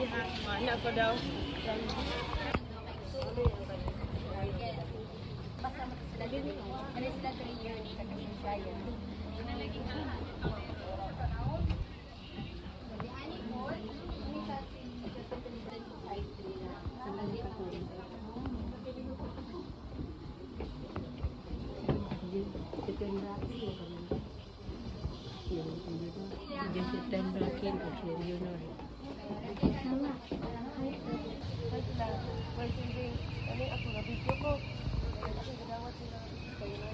Anak ko daw. Basta mo sila dili. Ano sila 3 years sa Kaminsayan. Di ani mo, ini sa si Josephine size 3 na. Sa mali. Josephine Bracken o si Leonor. Ano ako na video ko. Ako gidawat sila kayo na.